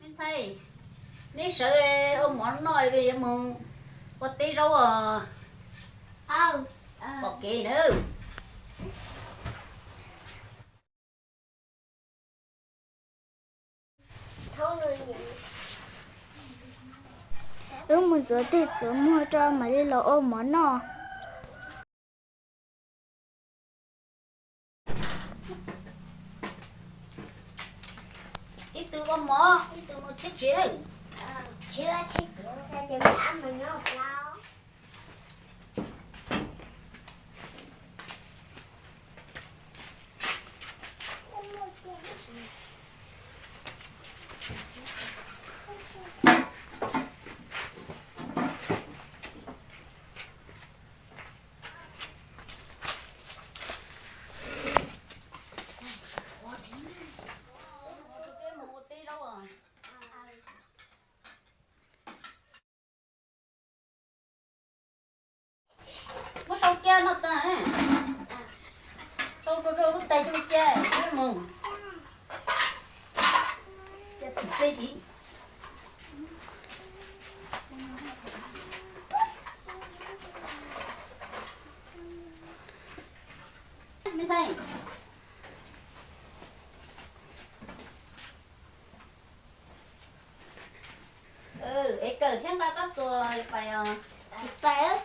Ntxhais, neb sawv ua mov noj, yuav mus ua teb zaub os. Pom kev nawb. Wb mus ntxuav teg ntxuav muag rau mam li los ua mov noj. Ib tug ua mov, ib tug mus tsheb tsev. Muab sau kiag no tag, sau rau rau lub tais coj kiag mus. Cia tus peb tid. Me ntxhais. Es kawm thiab nqa koj tus pais os. Pais.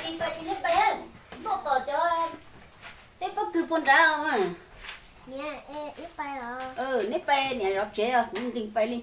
Nqis pais ces neb pais, noj tom cov teb pob kws puag nrad. Neb pais, niam zov tsev os, kuv nqis pais li.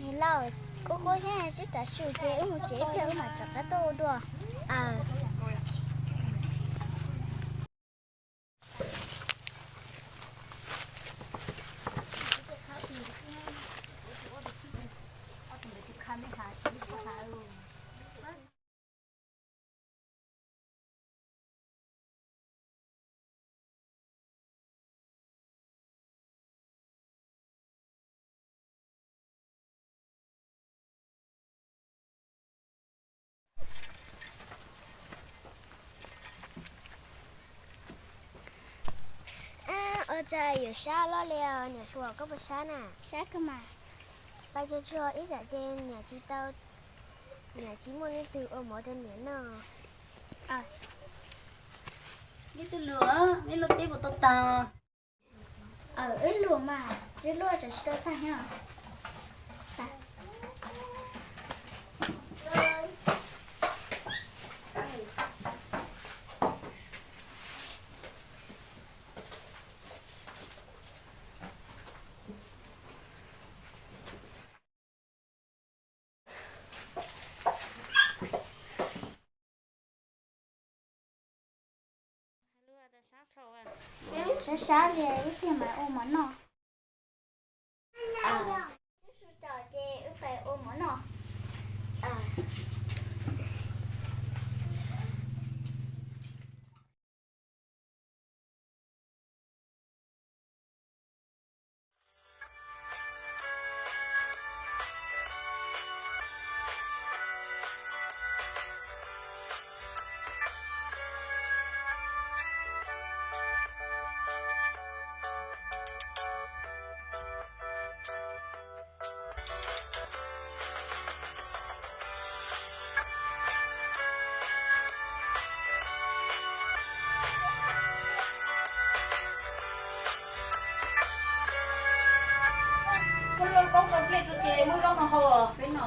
Niam laus, kuv kuv thiab tsib tav su ces wb mus tsev ib pliag wb mam rov qab tuaj ua dua. Ua cas yuav sab loj li os, niam hluas koj puas sab na? Sab kawg mas. Pais tsuag tsuag ib tsam ces niam tsis tau, niam tsis muaj leej twg ua mov rau niam noj. Neb twb luag lawm, neb luaj teb puas tau tag? Wb luag mas, twb luaj tsam tsis tau tag thiab. Sab sab li, ib pliag mam ua mov noj. Ces wb pais ua mov noj. No hau peb no.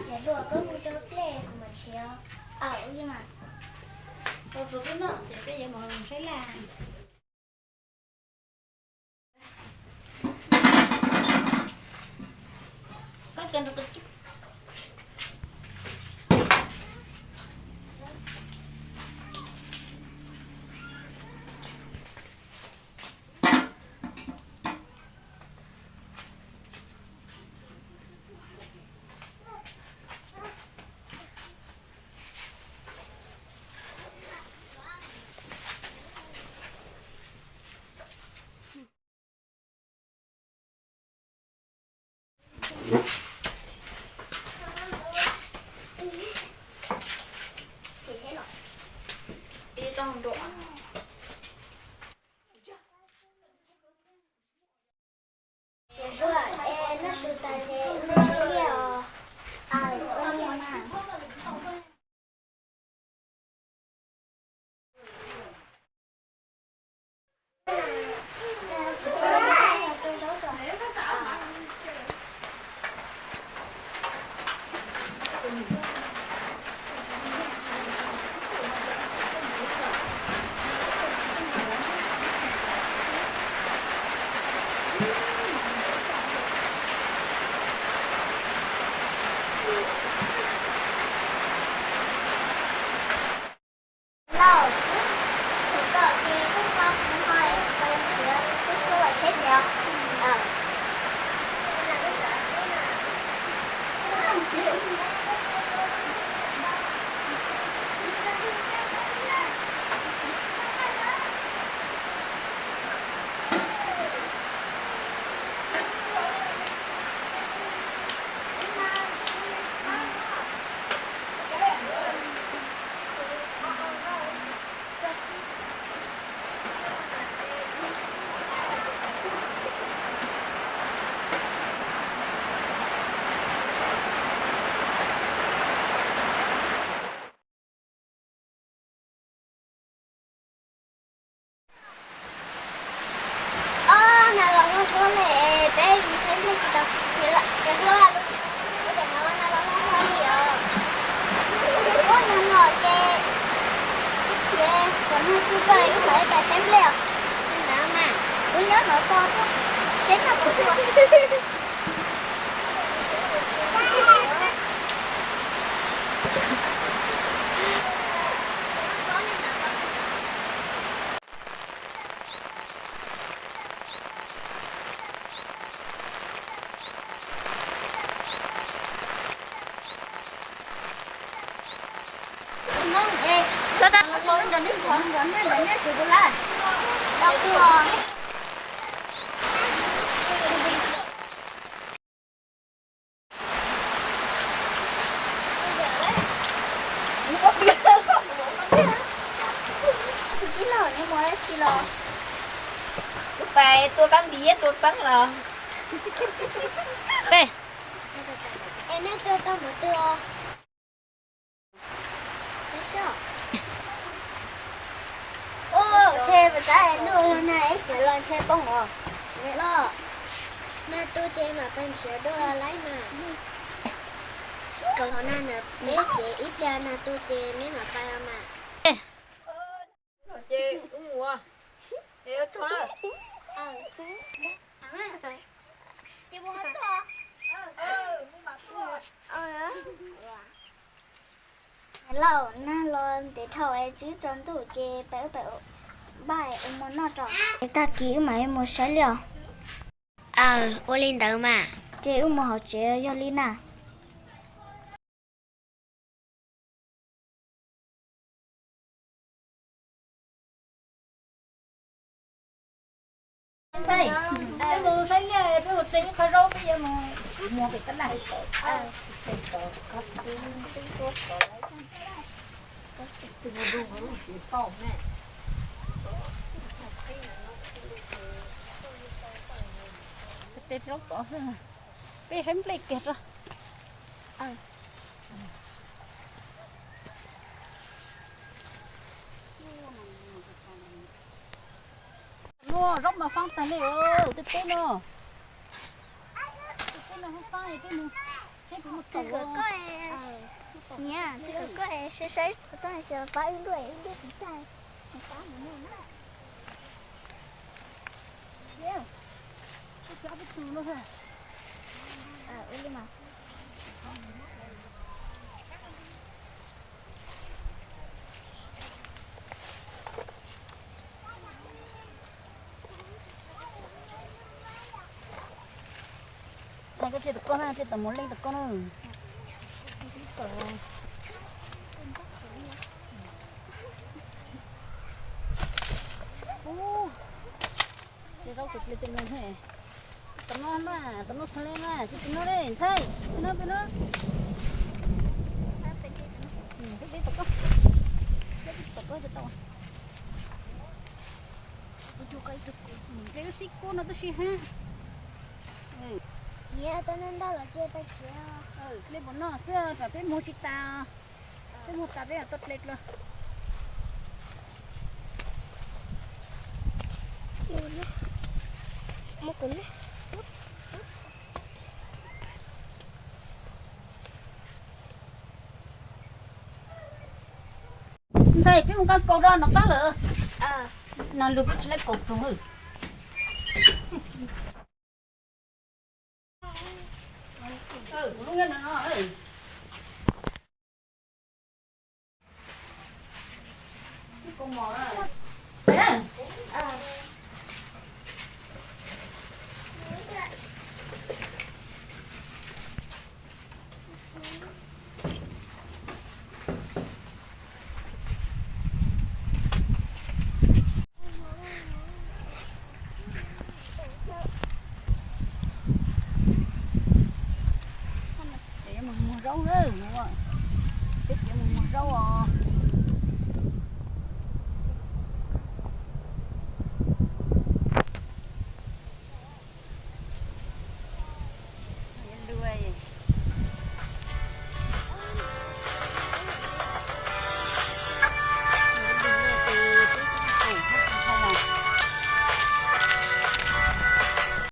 Ces luag koj mus rau dlej kuv mam tshiav. Aw, ua li mas. Rau rau peb no ces peb yuav mus saib laj. Koj cov nrog Noj su tas ces wb mus saib liaj os. Aw, ua li mas. Lauj, tshwm kom ces koj mus ho es koj nrhiav koj tshuaj los tsheb ces os. Ob, nas los hlob hlob li, peb mus saib nplej tsis tau, ces hlob, ces nas los hlob hlob li os. Ub, nas los ces ib chim kom nag txug tso wb mam li pais saib nplej os. Li ntawd mas wb nyob no tso, saib nag puas tuaj. Tus pais tua kab npiv tua peeb los. Es nej tua tau mus twg os? Ua, ntshe puas tab ntuj los nag ib pliag los ntshe poob os. Los, nag tu ces mam pais nrhiav dua laib mas. Kom los nag ntawm peb tsev ib pliag nag tu ces neb mam pais os mas. Ces mus, ces yuav tso na. Lauj, nag los ntev dhau es twb tsaus ntuj ces peb wb pais npaj ua mov noj tso. Es tag kis wb mam mus saib liaj. Aw, ua li ntawd mas. Ces wb mus hauv tsev yog li na. Peb mus saib liaj, peb mus txeeb qhov zaub, peb yuav mus muag pem tab laj. Peb saib nplej kiag tso. Zaub mas faab tag li, tej teb no, tej teb no faab faab, tej mus, seb puas mus tau. Niam, tus koj saib saib, koj tau hais tias pab wb luaj, wb luaj tsis tag. Ntxhais, koj tseg tus koj na, tseg tom mus leej tus koj na. Ub, tej zaub tus ple tej no, tom no mas, tom no txhua le mas, tseg tus no li, ntxhais, peb no, peb no. Peb tom koj, peb tom koj tau. Peb wb xib kub no tub si hab. Niam, tau noj ntau los tseg tau tsiav. Ple puas noj xwb, tsam peb moog tsis tas. Peb moog tas peb mam tuaj ple dlua. Ntxhais, peb mus nqa kaus rau nram qab lawm. No lug peb tsis laib kaus rau. Lub nyob no no. Peb yuav mus muag zaub na, peb yuav mus muag zaub os.